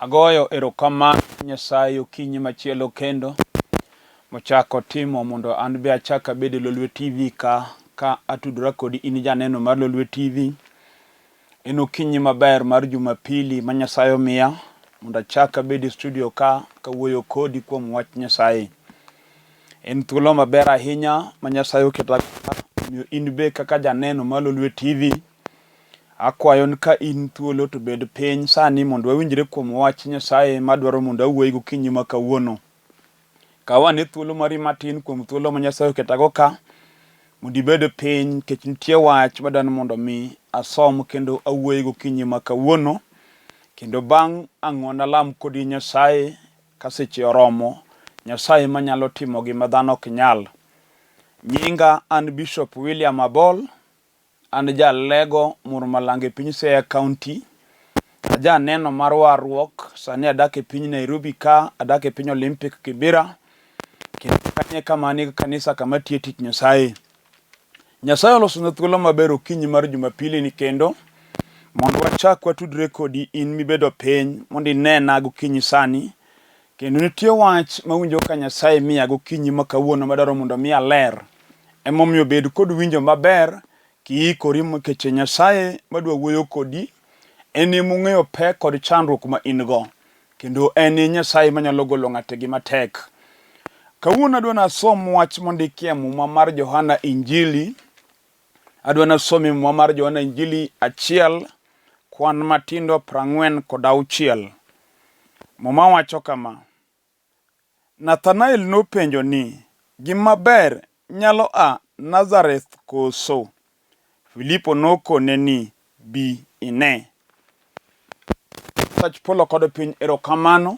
Agoyo erokamano Nyasaye okinyi machielo kendo mochako timo mondo an be achak abed e Lolwe TV ka ka atudora kodi in janeno mar Lolwe TV. En okinyi maber mar Jumapili ma Nyasaye omiya mondo achak abed e studio ka kawuoyo kodi kuom wach Nyasaye. En thuolo maber ahinya ma Nyasaye oketa omiyo in be kaka janeno mar Lolwe TV Akwayo ni ka in thuolo to bed piny sani mondo wawinjre kuom wach Nyasaye madwaro mondo awuoyi gokinyi ma kawuono. Kaw ane thuolo mari matin kuom thuolo ma Nyasaye oketago ka mondo ibed piny nikech nitie wach madwaro ni mondo mi asom kendo awuoyi gokinyi ma kawuono. Kendo bang' ang'o nalam kodi Nyasaye ka seche oromo, Nyasaye manyalo timo gima dhano ok nyal. Nyinga an Bishop William Abol. An ja Lego Murmalang e piny Siaya County. Aja neno mar warruok, sani adak e piny Nairobi ka, adak e piny Olympic Kibera. Kendo kanyo e kama an gi kanisa kama atiye tich Nyasaye. Nyasaye olosona thuolo maber okinyi mar Jumapili ni kendo mondo wachak watudre kodi in mibedo piny mondo inena gokinyi sani. Kendo nitie wach mawinjo ka Nyasaye miya gokinyi ma kawuono madwaro mondo mi aler. Emomiyo bed kod winjo maber kiikori nikech Nyasaye madwa wuoyo kodi en emong'eyo pek kod chandruok ma in go kendo en e Nyasaye manyalo golo ng'ato e gima tek. Kawuono adwa nasom wach mondikie Muma mar Johana Injili. Adwa nasom e Muma mar Johana Injili achiel kwan matindo prang'wen kod auchiel. Muma wacho kama. Nathanael nopenjo ni, Gima ber nyalo a Nazareth koso? Filipo nokone ni, Bi ine. Nyasach polo kod piny, erokamano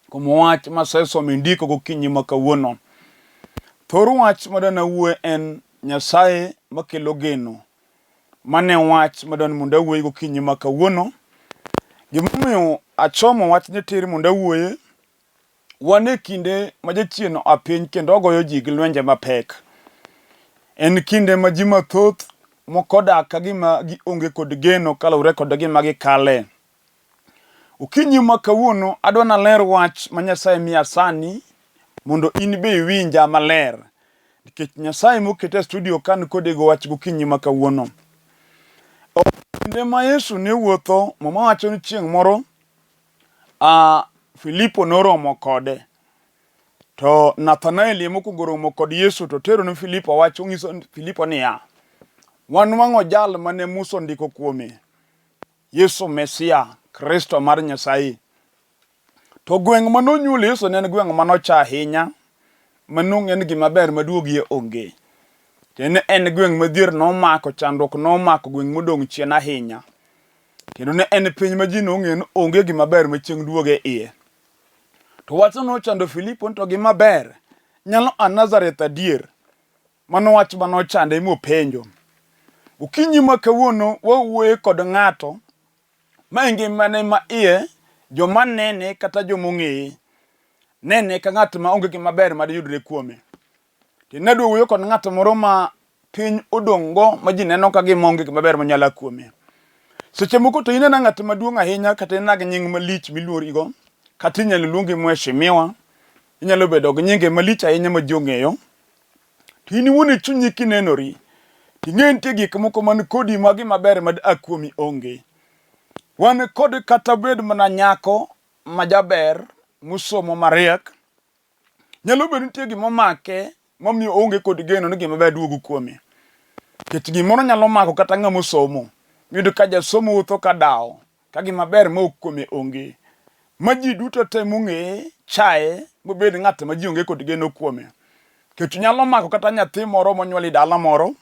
kuom wach masesomo e ndiko gokinyi ma kawuono. Thor wach madwa nawuoye en Nyasaye makelo geno. Mano e wach madwa ni mondo awuoye gokinyi ma kawuono. Gimomiyo achomo wachni tir mondo awuoye, wan e kinde ma jachien oa piny kendo ogoyo ji gi lwenje mapek. En kinde ma ji mathoth moko odak ka gima gionge kod geno kaluwore kod gima gikale. Okinyi ma kawuono adwa naler wach ma Nyasaye miya sani mondo in be iwinja maler. Nikech Nyasaye moketa e studio ka nikode go wach gokinyi ma kawuono. Kinde ma Yesu ne wuotho, Muma wacho ni chieng' moro Filipo noromo kode. To Nathanael ema okwongo romo kod Yesu to tero ne Filipo wach onyiso Filipo niya, wanwang'o jal mane Musa ondiko kuome, Yesu Mesia, Kristo mar Nyasaye. To gweng' ma nonyuol Yesu ne en gweng' ma nocha ahinya, ma nong'e ni gima ber maduogie onge. Kendo ne en gweng' ma dhier nomako, chandruok nomako, gweng' modong' chien ahinya. Kendo ne en piny ma ji nong'eyo ni onge gima ber ma chieng' duoge iye. To wachno nochando Filipo ni to gima ber nyalo a Nazareth adier? Mano wach ma nochande mopenjo. Okinyi ma kawuono wawuoye kod ng'ato Ma e ngimane ma iye, joma nene kata joma ong'eye nene ka ng'at ma onge gima ber ma diyudre kuome. To nadwa wuoyo kod ng'at moro ma piny odong' go ma ji neno ka gima onge gima ber manyalo a kuome. Seche moko to inena ng'at maduong' ahinya kata inena gi nying malich miluorigo, kata inyalo luongi mheshimiwa, inyalo bedo gi nyinge malich ahinya ma ji ong'eyo. To in iwuon e chunyi kinenori, to ing'e nitie gik moko man kodi ma gima ber ma a kuomi onge. Wan kod kata bed mana nyako ma jaber mosomo mariek, nyalo bedo nitie gima omake mamiyo oonge kod geno ni gima ber duogo kuome. Nikech gimoro nyalo mako kata ng'ama osomo. Iyudo ka jasomo wuotho ka dawo ka gima ber ma ok kuome onge. Ma ji duto te mong'eye chaye mobed ng'at ma ji onge kod geno kuome. Kech nyalo mako kata nyathi moro monyuol e dala moro.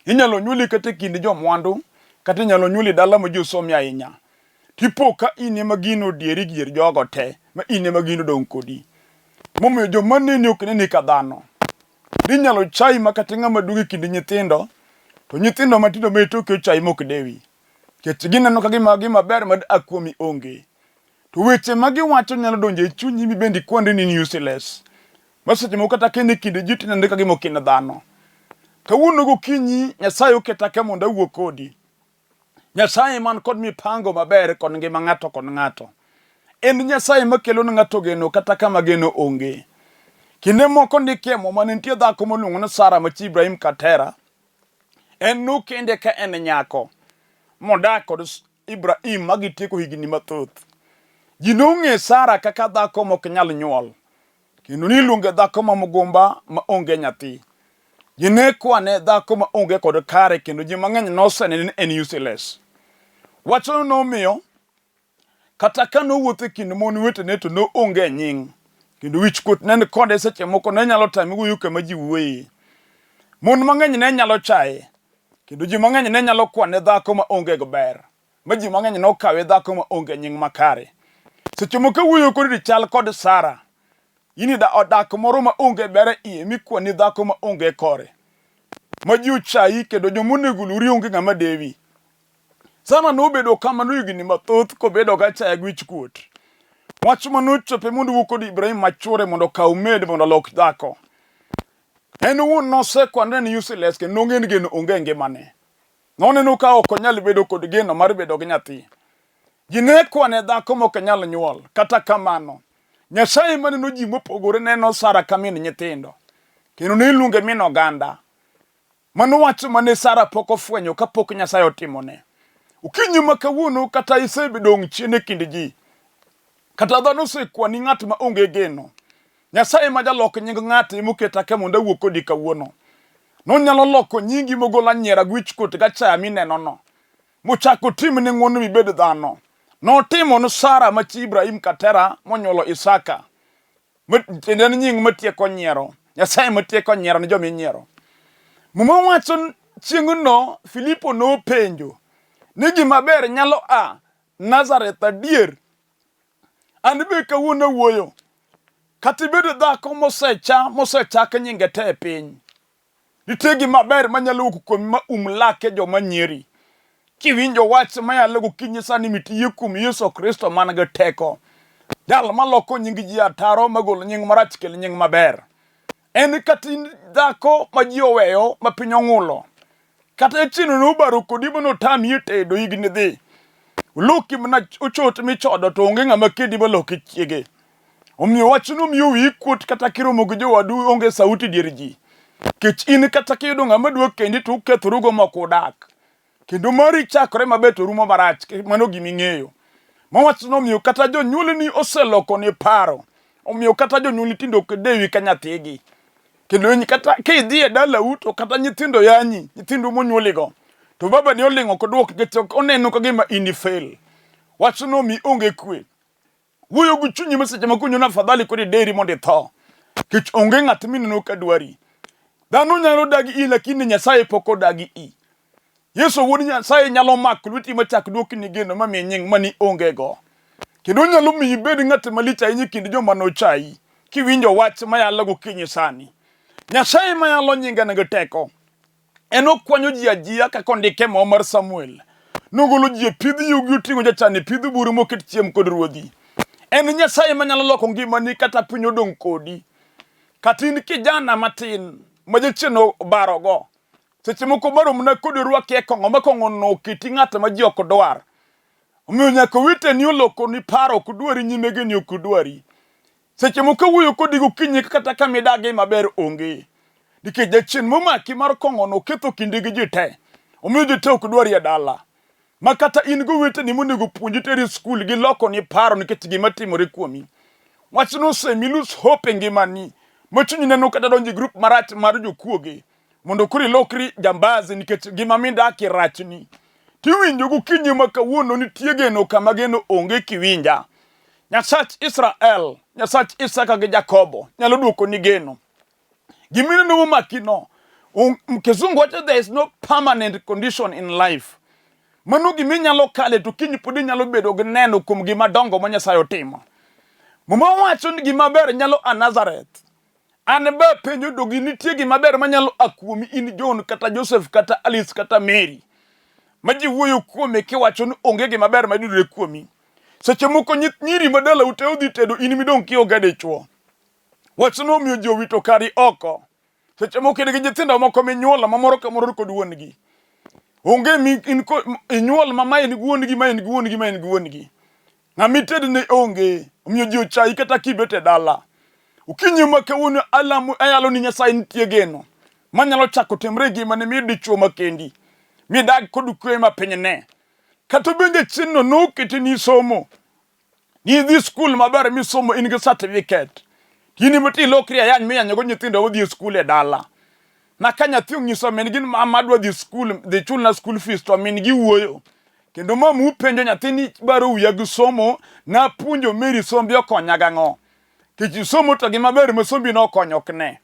Inyalo nyuoli kata e kind jomwandu kata inyalo nyuoli e dala ma ji osomie ahinya. Tipo ka in ema gino odieri dier jogo te ma in ema gino odong' kodi. Momiyo joma neni ok neni ka dhano. Inyalo chayi ma kata ng'ama duong' e kind nyithindo to nyithindo matindo ma e toki ochayi ma ok dewi. Nikech gineno ka gima gima ber ma a kuomi onge. To weche ma giwacho nyalo donjo e chunyi mi bende ikwandri ni in useless. Ma seche moko kata ka in e kind ji to inenori ka gima ok in dhano. Kawuono gokinyi Nyasaye oketa ka mondo awuo kodi. Nyasaye man kod mipango maber kod ngima ng'ato kod ng'ato. En Nyasaye makelo ne ng'ato geno kata kama geno onge. Kinde moko ndikie Muma ne nitie dhako moluongo ni Sara ma chi Ibrahim Katera. En nokende ka en nyako modak kod Ibrahim ma gitieko higni mathoth. Ji nong'e Sara kaka dhako mok nyal nyuol, kendo niluonge dhako ma mugumba ma onge nyathi. Ji ne kwane dhako ma onge kod kare kendo ji mang'eny nosenene ni en useless. Wachno nomiyo Kata ka nowuotho e kind mon wetene to noonge e nying, kendo wichkuot ne ni kode seche moko ne nyalo tame wuoyo kama ji wuoye. Mon mang'eny ne nyalo chaye, kendo ji mang'eny ne nyalo kwane dhako ma onge gi ber, ma ji mang'eny nokawe dhako ma onge nying makare. Seche moko awuoyo kodi chal kod Sara, in ida odak moro ma onge ber e iye mikwani dhako ma onge kore, ma ji ochayi kendo joma onego luori onge ng'ama dewi. Sara nobedo kamano higni mathoth kobedo gachaya gi wichkuot. Wach ma nochope mondo owuo kod Ibrahim ma chwore mondo okaw maid mondo olok dhako. En owuon nosekwanore ni useless kendo nong'e ni geno onge e ngimane. Noneno ka ok onyal bedo kod geno mar bedo gi nyathi. Ji ne kwane dhako mok nyal nyuol. Kata kamano, Nyasaye maneno ji mopogore neno Sara ka min nyithindo. Kendo ne iluonge min oganda. Mano wach mane Sara pok ofwenyo kapok Nyasaye otimone. Okinyi ma kawuono kata isedong' chien e kind ji, kata dhano osekwani ng'at ma onge geno, Nyasaye ma jalok nying ng'ato ema oketa ka mondo awuo kodi kawuono. Nonyalo loko nyingi mogol anyiera gi wichkuot gachaya minenono, mochak otimni ng'wono mibed dhano. Notimo ne Sara ma chi Ibrahim Katera monyuolo Isaka. Tiende en nying matieko nyiero. Nyasaye matieko nyiero ne joma inyiero. Muma wacho chieng'no Filipo nopenjo ni gima ber nyalo a Nazareth adier. An be kawuono awuoyo. Kata ibedo dhako mosecha mosechak nyinge te e piny. Nitie gima ber manyalo wuok kuomi ma um lake joma nyieri. Kiwinjo wach mayalo gokinyi sani mitiye kuom Yesu Kristo man gi teko. Jal maloko nying ji ataro magolo nying marach kel nying maber. En kata in dhako ma ji oweyo ma piny ong'ulo. Kata chieno nobaro kodi ma notami e tedo higni dhi. Oloki mana ochot michodo to onge ng'ama kendi maloki chiege. Omiyo wachno miyo wiyi kuot kata kiromo gi jowadu onge sauti dier ji. Kech in kata kiyudo ng'ama dwa kendi to ukethorugo mok udak. Kendo mari chakore maber to rumo marach, mano gima ing'eyo. Ma wachno omiyo kata jonyuolni oselokoni paro. Omiyo kata jonyuolni tinde ok dewi ka nyathigi. Kendo kata kidhi e dalau to kata nyithindo yanyi, nyithindo monyuoligo, to babani oling' ok odwok nikech oneno ka gima in i fail. Wachno omi onge kwe. Wuoyo gi chunyi ma seche moko winjo ni afadhali koro ideri mondo itho. Nikech onge ng'at mineno ka dwari. Dhano nyalo dagi i lakini Nyasaye pok odagi i. Yesu wuod Nyasaye nyalo mako lweti machak dwokni geno mamiyi nying mani onge go. Kendo onyalo miyi ibed ng'at malich ahinya e kind joma nochayi kiwinjo wach mayalo gokinyi sani. Nyasaye mayalo nyinge nigi teko. En okwanyo ji ajiya kaka ondike e Muma mar Samuel. Nogolo ji e pidh yugi oting'o jachan e pidh buru moket chiem kod ruodhi. En Nyasaye manyalo loko ngimani kata piny odong' kodi. Kata in kijana matin ma jachien obarogo. Seche moko baro mana kodi orwaki e kong'o ma kong'o no oketi ng'at ma ji ok dwar. Omiyo nyaka oweteni olokoni paro ok dwari nyimegeni ok dwari. Seche moko awuoyo kodi gokinyi kata kama idage maber onge. Nikech jachien momaki mar kong'ono oketho kinde gi ji te. Omiyo ji te ok dwari e dala. Ma kata in goweteni monego puonji teri e skul gilokoni paro nikech gima timore kuomi. Wachno osemi lose hope e ngimani. Ma chunyi neno kata donjo e grup marach mar jokuoge. Mondo koro ilokri jambazi nikech ngima midakie rachni. Tiwinjo gokinyi ma kawuono nitie geno kama geno onge kiwinja. Nyasach Israel, Nyasach Isaka gi Jakobo nyalo duokoni geno. Gimineno momakino, kizungu wacho there is no permanent condition in life. Mano gima inyalo kale to kiny pod inyalo bedo gi neno kuom gima dongo ma Nyasaye otimo. Muma wacho ni gima ber nyalo a Nazareth. An be penjo dogi nitie gima ber manyalo a kuomi in John kata Joseph kata Alice kata Mary. Ma ji wuoyo kuome kiwacho ni onge gima ber mayudore kuomi. Seche moko nyiri ma dalau te odhi tedo in midong' kionge dichwo. Wachno omiyo ji owito kari oko. Seche moko in gi nyithindo moko minyuolo ma moro ka moro kod wuon-gi. Onge mi in inyuol ma mae ni wuon-gi, mae ni wuon-gi, mae ni wuon-gi. Ng'ama itedne onge, omiyo ji ochayi kata kibet e dala. Okinyi ma kawuono alamo ayalo ni Nyasaye nitie geno manyalo chako timre e ngimani mi dichwo ma kendi midag kod kwe ma piny ne. Kata bende chieng'no noketi ni somo nidhi skul maber misomo in gi certificate in ema tilokri ayany miyanyogo nyithindo odhi e skul e dala na ka nyathi onyiso min gi ni mama adwa dhi skul dhi chulna school fees to min gi wuoyo kendo mamu penjo nyathi ni baro wiya gi somo napuonjo Mary sombi okonya gang'o kech isomo to gima ber ma sombi nokonyo ok ne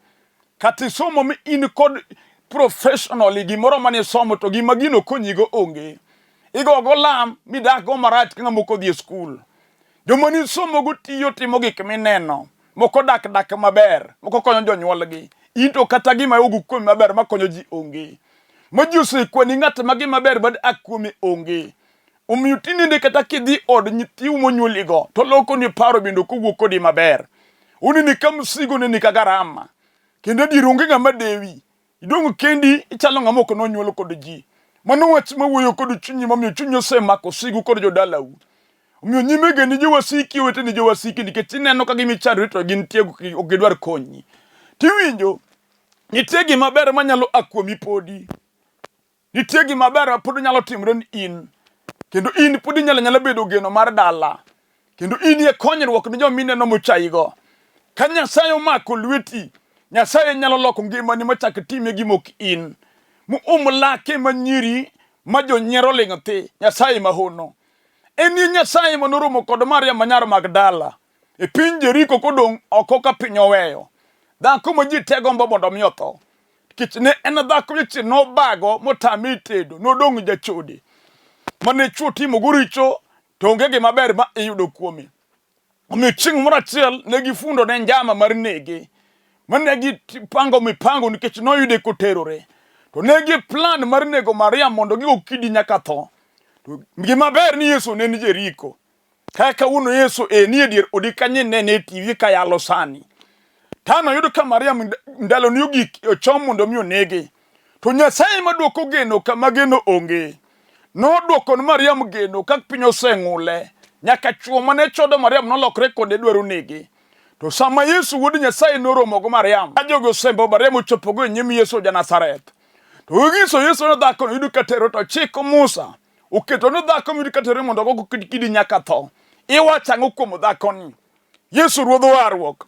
kata isomo mi in kod professionally gimoro mane isomo to gima gino konyigo onge igogo lam midakgo marach ka ng'ama ok odhi e skul joma nisomogo tiyo timo gik mineno moko dak dak maber moko konyo jonyuolgi in to kata gima ogo kuomi maber makonyo ji onge ma ji osekwani ng'at ma gima ber mad a kuome onge omiyo tinende kata kidhi od nyithiu monyuoligo to lokoni paro bende ok owuok kodi maber uneni ka msigo neni ka garama kendo adier onge ng'ama dewi idong' kendi ichalo ng'ama ok nonyuol kod ji mano wach mawuoyo kod chunyi momiyo chunyi osemako sigu kod jodalau omiyo nyime ni jowasiki oweteni jowasiki nikech ineno ka gima ichandori to gintie ok gidwar konyi tiwinjo nitie gima ber manyalo a kuomi podi Nitie gima ber ma pod nyalo timore ni in. Kendo in pod inyalo nyalo bedo geno mar dala. Kendo in e konyruok ni joma ineno mochayigo. Ka Nyasaye omako lweti, Nyasaye nyalo loko ngimani machak time gima ok in. Muum lake ma nyiri ma jonyiero ling' thi. Nyasaye mahono. En e Nyasaye ma noromo kod Maria ma nyar Magdala e piny Jeriko kodong' oko ka piny oweyo. Dhako ma ji te gombo mondo mi otho. Nikech ne en dhako jachien nobago motame tedo, nodong' jachode. Mane chwo timogo richo to onge gima ber ma iyudo kuome. Omiyo chieng' moro achiel ne gifundo ne njama mar nege. Mane gipango mipango nikech noyude koterore. To ne gi plan mar nego Maria mondo gigo kidi nyaka tho. To gima ber ni Yesu ne ni Jeriko. Kaka kawuono Yesu e nie dier odi kanye nene e TV ka yalo sani. Tano yudo ka Mariam ndalo ni ogik ochom mondo mi onege. To Nyasaye maduoko geno kama geno onge. Nodwoko ne Mariam geno ka piny oseng'ule. Nyaka chwo mane chodo Mariam nolokre kode dwaro nege. To sama Yesu wuod Nyasaye noromo go Mariam, ka jogo osembo Mariam ochopogo e nyim Yesu ja Nazareth. To ginyiso Yesu ni dhakono yudo ka tero to chik Musa oketo ni dhako miyud ka terore mondo ogo kidi nyaka tho. Iwacho ang'o kuom dhakoni? Yesu ruodh warruok,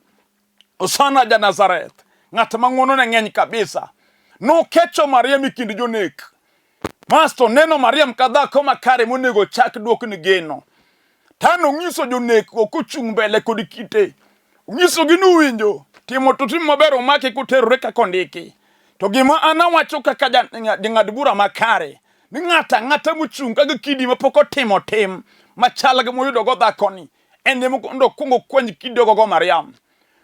Hosana ja Nazareth, ng'at ma ng'wonone ng'eny kabisa. Nokecho Mariam e kind jonek. Masto neno Mariam ka dhako makare monego chak duokni geno. Tano nyiso jonekgo kochung' mbele kod kite. Onyisogi ni uwinjo, timo to tim maber omake koterore kaka ondiki. To gima an awacho kaka jang'ad bura makare, ni ng'ato ang'ata mochung' ka gi kidi mapok otimo tim machal gi moyudogo dhakoni, en ema mondo okwong okwany kidi ogogo Mariam.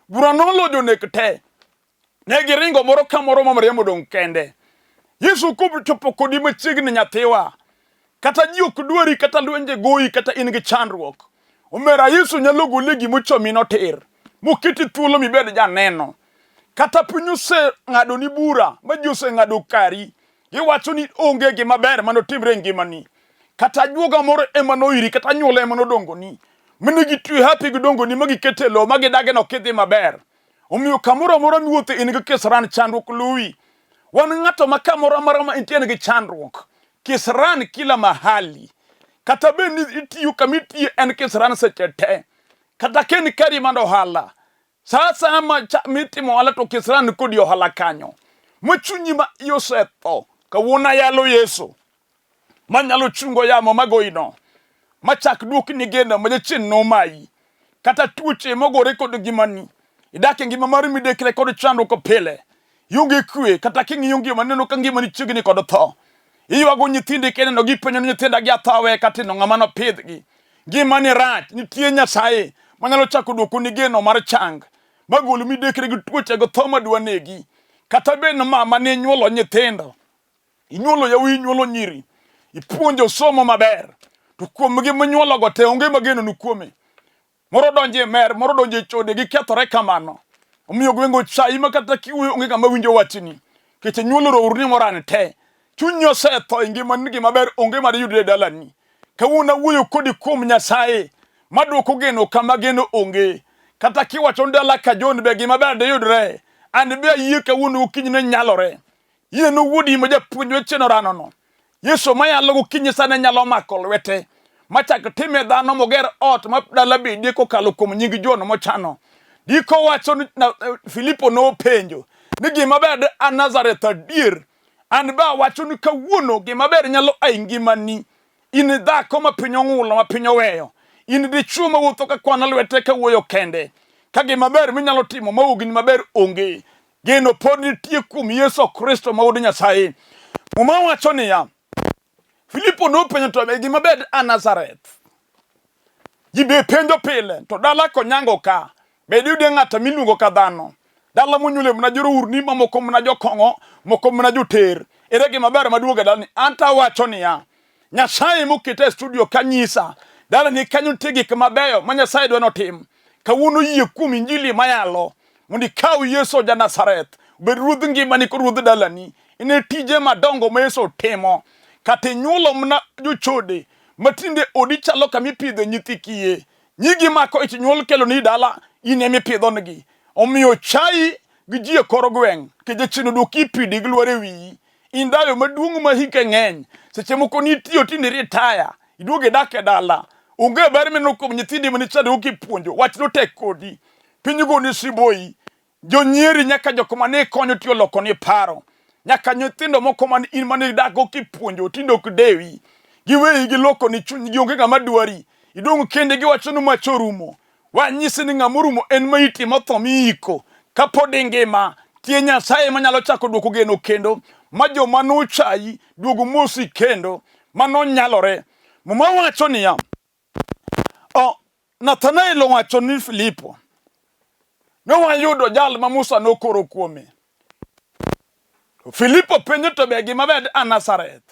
Bura nolo jonek te. Ne giringo moro ka moro ma Mariam odong' kende. Yesu kochopo kodi machiegni nyathiwa, kata ji ok dwari, kata lwenje goyi, kata in gi chandruok. Omera Yesu nyalo goli e gima ochomi notir, moketi thuolo mibed janeno. Kata piny oseng'adoni bura, ma ji oseng'ado kari, giwacho ni onge gima ber mane otimre e ngimani. Kata ajuoga moro ema noiri, kata anyuola ema nodongoni. Mane gitwe hapi gidongoni ma giketo e lowo ma gidage no kidhi maber. Omiyo kamoro amora miwuothe in gi kisran chandruok luwi. Wan ng'ato ma kamoro amora ma intie gi chandruok. Kisran kila mahali. Kata bed ni itiyo kama itiye en kisran seche te. Kata ka en kari mar ohala. Sa asaya ma mitimo ohala to kisran kodi ohala kanyo. Ma chunyi ma iye osetho. Kawuono ayalo Yesu. Manyalo chungo yamo magoyino. Machak duokni geno ma jachien nomayi. Kata tuoche mogore kod ngimani. Idak e ngima mar midekre kod chandruok pile. Ionge kwe kata king'iyo ngima neno ka ngimani chiegni kod tho. Iywago nyithindi kineno gipenjo ni nyithinda gi atho awe katino ng'ama nopidhgi. Ngimani rach, nitie Nyasaye manyalo chako duokoni geno mar chang magol midekre gi tuoche gi tho madwa negi. Kata bed ni mama ne nyuolo nyithindo, inyuolo yawuoyi, inyuolo nyiri, ipuonjo somo maber, to kuomgi minyuologo te onge mageno ni kuome. Moro donjo e mer, moro donjo e chode, gikethore kamano. Omiyo gweng' ochayi ma kata kiwuoyo onge ng'ama winjo wachni. Nikech inyuolo rourni moran te. Chunyi osetho e ngimani gima ber onge mar yudre e dalani. Kawuono awuoyo kodi kuom Nyasaye. Maduoko geno kama geno onge. Kata kiwacho ni dala ka John be gima ber diyudre. An be ayie kawuono gokinyi ne nyalore. Ineno wuodi ma japuonj weche noranono. Yesu mayalo gokinyi sani nyalo mako lwete machak time dhano moger ot ma dala bedie kokalo kuom nying John mochano. Ndiko wacho ni Filipo nopenjo ni gima ber a Nazareth adier. An be awacho ni kawuono gima ber nyalo a e ngimani. In dhako ma piny ong'ulo ma piny oweyo. In dichwo ma wuotho ka kwano lwete ka wuoyo kende. Ka gima ber minyalo timo ma ogni maber onge. Geno pod nitie kuom Yesu Kristo ma Wuod Nyasaye. Muma wacho niya, Filipo nopenjo to be gima ber a Nazareth. Ji be penjo pile to dala konyango ka be diyude ng'ato miluongo ka dhano. Dala monyuole mana jorourni mamoko mana jokong'o moko mana joter. Ere gima ber maduogo e dalani? An to awacho niya, Nyasaye moketa e studio ka nyisa dalani kanyo nitie gik mabeyo ma Nyasaye dwa notim. Kawuono yie kuom injili mayalo mondo ikaw Yesu ja Nazareth obed ruodh ngimani kod ruodh dalani. Ine tije madongo ma Yesu timo. Kata inyuolo mana jochode matinde odi chalo kama ipidhe nyithi kiye. Nyigi mako ich nyuol kelo ni dala in ema ipidhonegi. Omiyo chayi gi ji e kor gweng' nikech jachien oduoki ipidi gi lwar e wiyi. In dayo maduong' ma hike ng'eny. Seche moko nitiyo tinde ritaya, iduogo idak e dala. Onge ber mineno kuom nyithindi mane ichandogo kipuonjo. Wachno tek kodi. Piny goni siboi. Jonyieri nyaka jok mane ikonyo ti olokoni paro. Nyaka nyithindo moko man in mane idakgo kipuonjo tinde ok dewi. Giweyi gilokoni chunygi onge ng'ama dwari. Idong' kendi giwacho ni mach orumo. Wanyisi ni ng'ama orumo en maiti motho miiko. Kapod ingima, tie Nyasaye manyalo chako duoko geno kendo, ma joma nochayi duogo mosi kendo. Mano nyalore. Muma wacho niya, o, Nathanael owacho ni Filipo, ne wayudo jal ma Musa nokoro kuome. To Filipo penjo to be gima ber a Nazareth.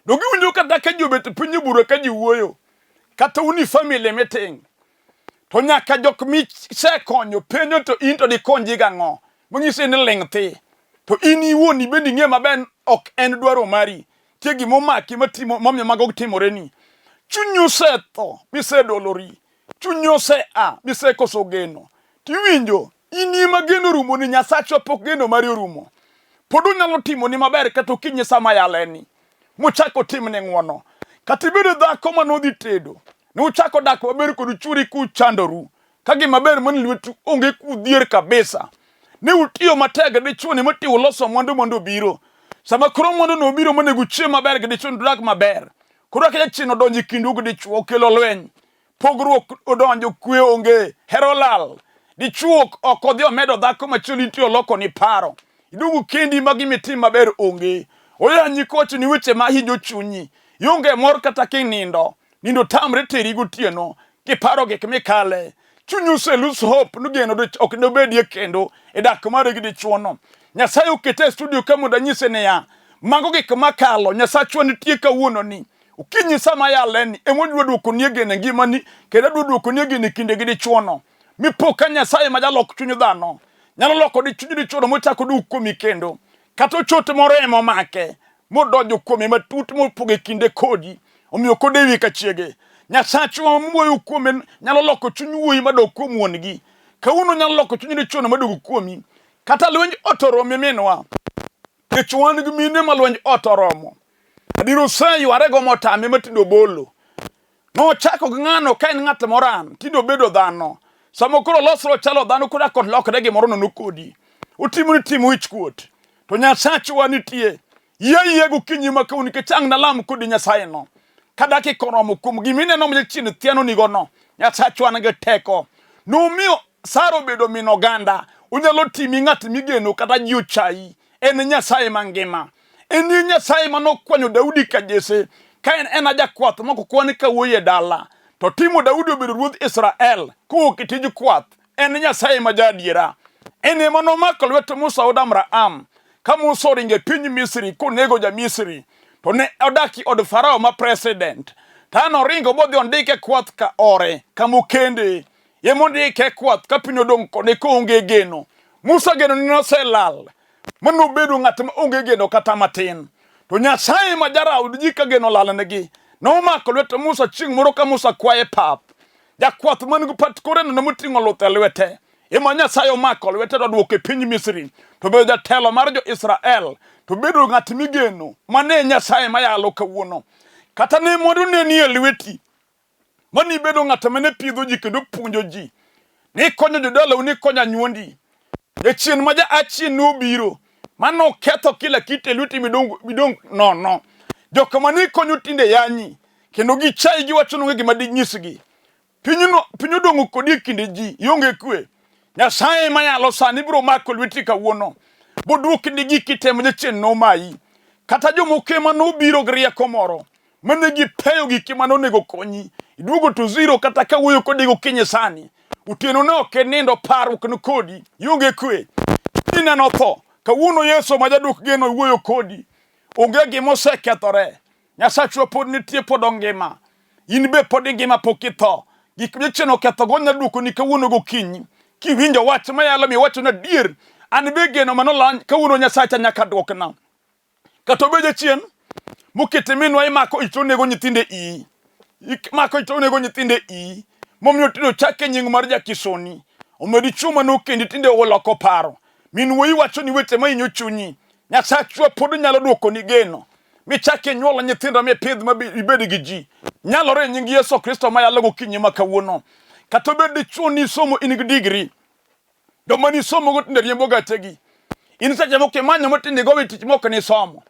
Donge iwinjo kata ka ji obet piny e bura ka ji wuoyo, kata un i family meeting, to nyaka jok misekonyo penjo to in to dikonygi gang'o? Manyisi ni ling' thi. To in iwuon ibende ing'e maber ok en dwaro mari. Nitie gima omaki matimo momiyo mago timoreni. Chunyi osetho misedolori. Chunyi osea misekoso geno. Tiwinjo in ema geno rumoni Nyasachwa pok geno mari orumo. Pod onyalo timoni maber kata okinyi sama yaleni. Mochako timne ng'wono. Kata ibedo dhako manodhi tedo. Ne uchako dak maber kod chwori kuchandoru. Ka gima ber mani lwetu onge kudhier kabisa. Ne utiyo matek dichwo ni mati uloso mwandu mondo obiro. Sama koro mwandu no obiro monego uchiem maber gi dichwo udak maber. Koro ka jachien odonjo e kindu gi dichwo okelo lweny. Pogruok odonjo, kwe onge, hera olal. Dichwo ok odhi omedo dhako machielo nitie oloko ni paro. Iduogo kendi ma gima itim maber onge. Oyanyi kowacho ni weche ma hinyo chunyi. Ionge mor kata kinindo. Nindo tamre teri gotieno kiparo gik mikale. Chunyi ose lose hope ni geno ok nobedie kendo e dak mari gi dichwono. Nyasaye okete e studio ka mondo anyise niya, mago gik makalo, Nyasachwa nitie kawuono ni. Okinyi sama ayaleni, ema odwa duokonie geno e ngimani, kendo adwa duokonie geno e kinde gi dichwono. Mipo ka Nyasaye ma jalok chuny dhano, nyalo loko di chuny dichwono mochako duog kuomi kendo. Kata ochot moro ema omake, modonjo kuome matut mopogo e kinde kodi, omiyo kodewi ka chiege. Nyasachwa mawuoyo kuome nyalo loko chuny wuoyi madog kuom wuon-gi. Kawuono nyalo loko chuny dichwono madog kuomi. Kata lwenj ot oromi minwa. Nikech wan gi mine ma lwenj ot oromo. Adier oseyware motame ma tinde obolo. Nochako gi ng'ano ka en ng'at moran, tinde obedo dhano. Sama koro olosre ochalo dhano koro akot lokre gimoro nono kodi. Otimo ni timo wich kuot. To Nyasachwa nitie. Yie yie gokinyi ma kawuono nikech ang' nalam kodi Nyasaye no. Ka dakika oromo kuom gima ineno ma jachien thiano nigono, Nyasachwa nigi teko. Nomiyo Sara obedo min oganda. Onyalo timi ng'at migeno kata ji ochayi. En Nyasaye mangima. En e Nyasaye ma nokwanyo Daudi ka Jesse ka en en ajakwath moko kwan ka wuoyi e dala. To timo Daudi obedo ruodh Israel kowuok e tij kwath. En Nyasaye ma jaadiera. En ema nomako lwet Musa wuod Amram ka Musa oringo e piny Misri konego ja-Misri. To ne odak e od Farao ma president. To an oringo modhi ondike kwath ka ore kamokende. Ye mondo ike kwath ka piny odong' kode koonge geno. Musa geno ne noselal ma nobedo ng'at ma onge geno kata matin. To Nyasaye ma jarawo ji ka geno olalnegi nomako lwet Musa chieng' moro ka Musa kwaye pap. Jakwath man gi pat kore nono moting'o luth e lwete ema Nyasaye omako lwete to odwoke e piny Misri to bedo jatelo mar jo-Israel to bedo ng'at migeno mane Nyasaye mayalo kawuono. Kata ne mwandu ne nie lweti mane ibedo ng'at mane pidho ji kendo puonjo ji, nikonyo jodalau, nikonyo anyuondi. Jachien ma ja achien nobiro mano oketho kila kitu e lweti midong' midong' nono. Jok mane ikonyo tinde yanyi kendo gichayi giwacho ni onge gima dinyisgi. Pinyno piny odong' kodi e kinde ji, ionge kwe. Nyasaye mayalo sani biro mako lweti kawuono. Boduokni giki te ma jachien nomayi. Kata jomoko ema nobiro gi rieko moro mane gipeyo giki mane onego konyi. Iduogo to zero kata ka wuoyo kodi gokinyi sani. Otieno ne ok inindo parruok ni kodi. Ionge kwe. Ineno tho. Kawuono Yesu ma jaduok geno wuoyo kodi. Onge gima osekethore. Nyasachwa pod nitie pod ongima. In be pod ingima pok itho. Gik jachien okethogo nyalo duokoni kawuono gokinyi. Kiwinjo wach mayalo miwacho ni adier, an be geno mano lany kawuono Nyasacha nyaka duokna. Kata obed jachien mokete minwa imako ich to onego nyithinde iyi. Imako ich to onego nyithinde iyi. Momiyo tinde ochake nying mar jakisoni. Omiyo dichuo mane okendi tinde oloko paro. Min wuoyi wacho ni weche mahinyo chunyi. Nyasachwa pod nyalo duokoni geno. Michak inyuol nyithindo mipidh ma ibed gi ji. Nyalore e nying Yesu Kristo ma yalo gokinyi ma kawuono. Kata obed dichuo ni isomo in gi digri. Joma nisomogo tinde riembo gachegi. In seche moko imanyo matinde igowe tich mok nisomo.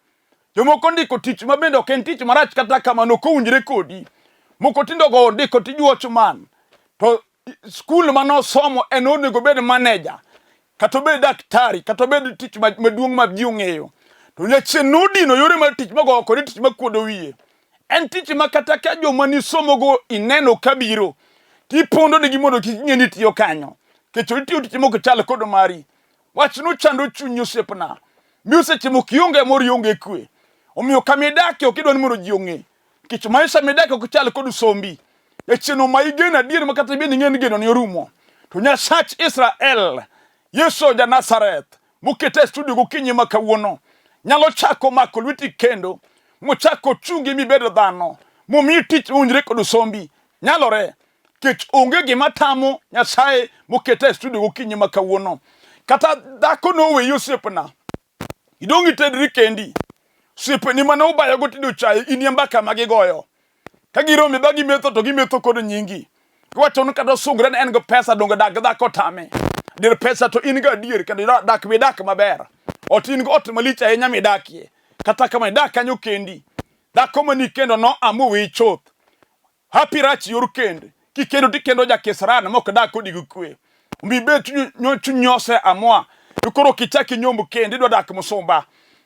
Jomoko ndiko tich ma bende ok en tich marach kata kamano ok owinjore kodi. Moko tinde ogo ndiko tij watchman. To skul mane osomo en onego obed manager kata obed daktari kata obed tich maduong' ma ji ong'eyo. To jachien nodino yore mar tich mogoyo kode tich makuodo wiye. En tich ma kata ka joma nisomogo ineno kabiro, tipondo negi mondo kik ng'e ni itiyo kanyo. Nikech itiyo tich mok chal kod mari. Wachno chando chuny osiepna. Miyo seche moko ionge mor ionge kwe. Omiyo kama idakie ok idwa ni mondo ji ong'e. Nikech maisha midakie ok chal kod sombi. Jachien omayi geno adier ma kata ibed ni ing'e ni geno ni orumo. To Nyasach Israel, Yesu ja Nazareth, mokete e studio gokinyi ma kawuono, nyalo chako mako lweti kendo, mochako chungi mibed dhano, momiyi tich mowinjore kod sombi. Nyalore, nikech onge gima tamo Nyasaye mokete e studio gokinyi ma kawuono. Kata dhako noweyi osiepna, idong' itedri kendi. Osiepeni mane ubayogo tinde ochayi, in e mbaka ma gigoyo. Ka giromi ba gimetho to gimetho kod nyingi. Giwacho ni kata osungre ni en gi pesa donge dak gi dhako tame. Dir pesa to in ga adier kendo dak midak maber. Ot in go ot malich ahinya midakie. Kata kama idak kanyo kendi. Dhako mani kendo no amoweyi chuth. Happy rach yor kend. Kikendo tikendo jakisran mok dak kodi gi kwe. Omiyo ibed chuny nyose amua. To koro kichak inyomb kend idwa dak musumba.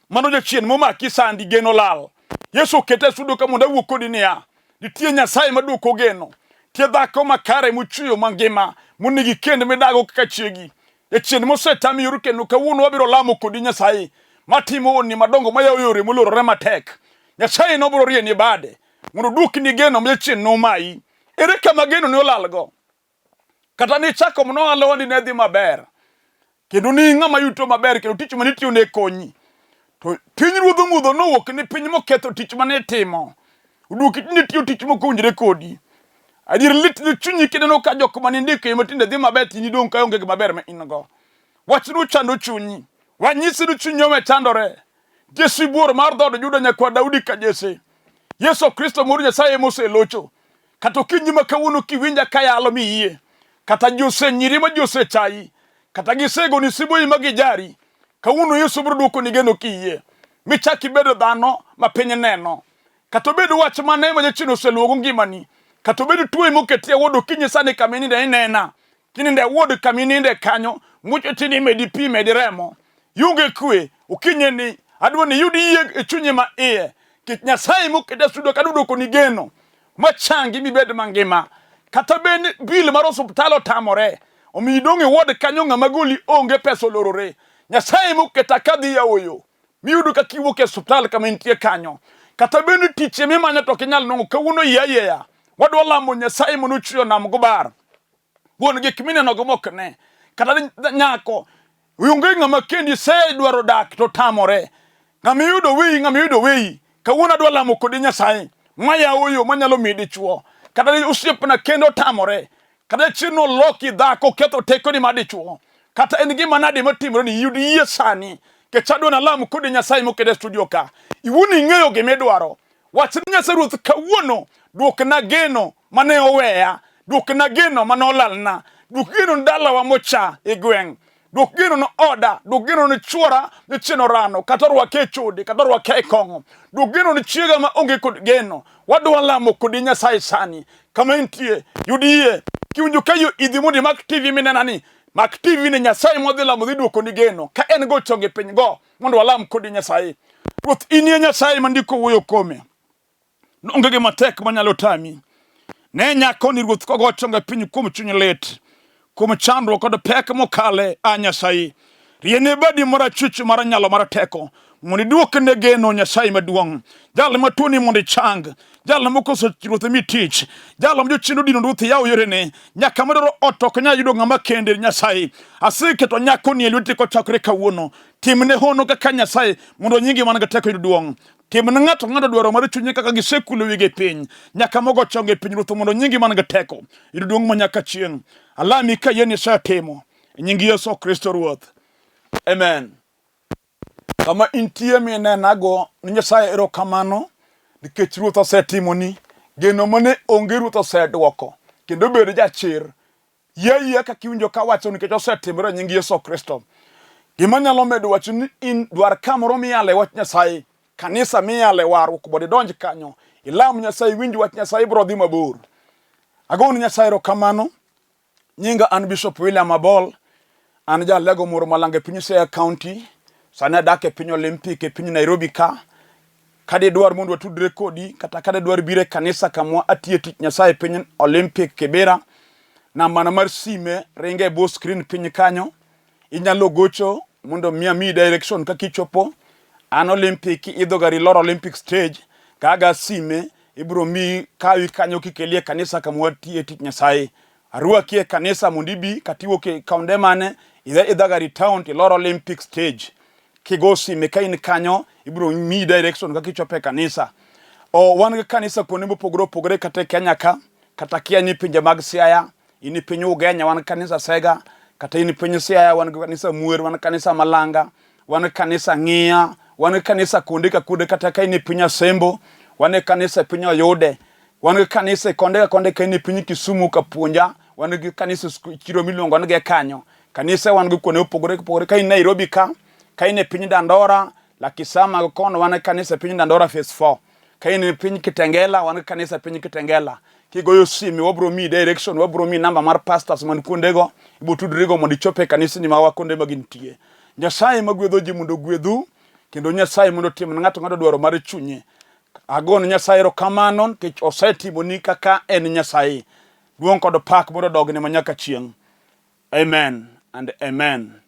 Mano jachien momaki sandi geno lal. Yesu oketa e sudo ka mondo awuo kodi niya, nitie Nyasaye maduoko geno. Nitie dhako makare mochweyo mangima monego ikend midago kaka chiegi. Jachien mosetami yor kendo kawuono wabiro lamo kodi Nyasaye matimo honni madongo mayawo yore molorore matek. Nyasaye nobiro rieni bade mondo oduokni geno ma jachien nomayi. Ere kama geno ne olalgo? Kata nichako mana ohala wandi ne dhi maber. Kendo ni ng'ama yuto maber kendo tich mane itiyo ne konyi. To piny ruodh mudho nowuok ni piny moketho tich mane itimo. Oduoki tinde tiyo tich mok owinjore kodi. Adier lit ne chunyi kineno ka jok mane indiko e matinde dhi maber to in idong' ka onge gima ber ma in go. Wachno chando chunyi. Wanyisi ni chunyi ome chandore. Nitie sibuor mar dhood Juda nyakwar Daudi ka Jesse. Yesu Kristo mor Nyasaye moselocho. Kata okinyi ma kawuono kiwinja kayalo miyie. Kata ji osenyiri ma ji osechayi. Kata gisegoni sibuyi ma gijari. Kawuono Yesu biro duokoni geno kiyie. Michak ibedo dhano ma piny neno. Kata obed wach mane ma jachien oseluwogo ngimani. Kata obed tuo moketi e wuod okinyi sani kama ininde inena. Kininde wuod kama ininde kanyo, mucho tini medi pi medi remo. Ionge kwe, okinyi ni adwa ni iyud yie e chunyi ma iye. Nikech Nyasaye moketa sudo kadwa duokoni geno machangi mibed mangima. Kata bed bil mar osuptal otamore, omiyo idong' e ward kanyo ng'ama goli onge pesa olorore. Nyasaye moketa kadhi yawo yo miyudo ka kiwuok e osuptal kama intie kanyo. Kata bed ni tich emimanyo to ok inyal nwang'o, kawuono yie ayieya. Wadwa lamo Nyasaye mondo ochwe nam gobar. Wuon gik mineno go mok ne. Kata nyako, onge ng'ama kendi dwaro dak to tamore. Ng'ama iyudo weyi, ng'ama iyudo weyi. Kawuono adwa lamo kodi Nyasaye mayawo yo manyalo miyi dichuo. Kata osiepna kendo otamore, kata chieng' noloki dhako ketho tekoni mar dichuo, kata en gima nade matimore ni yud yie sani, nikech adwa nalam kodi Nyasaye mokete e studio ka. Iwuon ing'eyo gima idwaro. Wach ni Nyasaye Ruoth kawuono duokna geno mane oweya, duokna geno mane olalna, duok geno ne dalawa mocha e gweng', duok geno ne oda, duok geno ne chuora ne chien orano, kata orwake e chode, kata orwake e kong'o, duok geno ne chiega ma onge kod geno. Wadwa lamo kodi Nyasaye sani kama intie, yud yie. Kiwinjo ka yo idhi mondo imak TV minena ni, mak TV ni Nyasaye mwadhi lamo dhi duokoni geno. Ka en go chonge piny go mondo walam kodi Nyasaye. Ruoth in e Nyasaye ma ndiko wuoyo kuome. Onge gima tek manyalo tami. Ne nyako ni ruoth kogo chonge piny kuom chuny lit, kuom chandruok kod pek mokale, a Nyasaye. Riene badi mar achwich mar nyalo mar teko mondo iduokne geno Nyasaye maduong'. Jal matuoni mondo ichang, jal mokoso ruoth mi tich, jal ma jochien odino ruoth yaw yorene, nyaka madwaro ot ok nyal yudo ng'ama kende Nyasaye. Aseketo nyakoni e lweti kochakore kawuono. Timne hono kaka Nyasaye mondo nyingi man gi teko yud duong'. Tim ne ng'ato ng'ato dwaro mar chunye kaka gisekulo wigi e piny, nyaka mogo chonge e piny Ruoth mondo nyingi man gi teko yud duong' ma nyaka chieng'. Alami ka yie ni isetimo e nying Yesu Kristo Ruoth. Amen. Kama intie minenago ni Nyasaye erokamano nikech Ruoth osetimoni geno mane onge Ruoth osedwoko kendo bed jachir Yie ayia kaka iwinjo kawacho nikech osetimore e nying Yesu Kristo. Gima nyalo medo wacho ni in dwar kamoro miyale wach Nyasaye, kanisa miyale warruok mondo idonj kanyo, ilam Nyasaye, iwinj wach Nyasaye, ibiro dhi mabor. Agoni Nyasaye erokamano. Nyinga an Bishop William Abol, an jalego moro malanga e piny Siaya County. Sani adak e piny Olympic e piny Nairobi ka. Ka didwar mondo watudre kodi kata ka didwar biro e kanisa kamwa atiye tich Nyasaye e piny Olympic Kibera, nambana mar sime ringo e bwo screen piny kanyo. Inyalo gocho mondo mi amiyi direction kaka ichopo. An Olympic, idho gari ilor Olympic stage, kaga sime ibiro miyi kawi kanyo kikeli e kanisa kama watiye tich Nyasaye. Arwaki e kanisa mondo ibi kata iwuok e kaunde mane, idhi idha gari town to ilor Olympic stage. Kigo sime ka in kanyo, ibiro miyi direction kaka ichopo e kanisa. O, wan gi kanisa kuonde mopogore opogore kata e Kenya ka, kata kia ni pinje mag Siaya, in e piny Ugenya wan gi kanisa Sega, kata in e piny Siaya wan gi kanisa Mwer, wan gi kanisa Malanga, wan gi kanisa Ng'iya, wan gi kanisa kuonde ka kuonde kata ka in e piny Asembo, wan e kanisa e piny Oyude, wan gi kanisa e konde ka konde ka in e piny Kisumu Kapuonja, wan gi kanisa e chiro miluongo ni kanyo. Kanise wan go kuonde mopogore opogore. Ka in Nairobi ka, ka in e piny Dandora, Lakisama kono wan e kanisa e piny Dandora phase 4. Ka in e piny Kitengela, wan gi kanisa e piny Kitengela. Kigoyo sime wabro miyi direction, wabro miyi namba mar pastors man kuondego, ibro tudrigo mondo ichop e kanisni mawa kuonde ma gintie. Nyasaye magwedho ji mondo ogwedhu, kendo Nyasaye mondo otim ne ng'ato ng'ato dwaro mar chunye. Agone Nyasaye erokamano nikech osetimoni kaka en Nyasaye. Duong' kod pak mondo odogne manyaka chieng'. Amen and amen.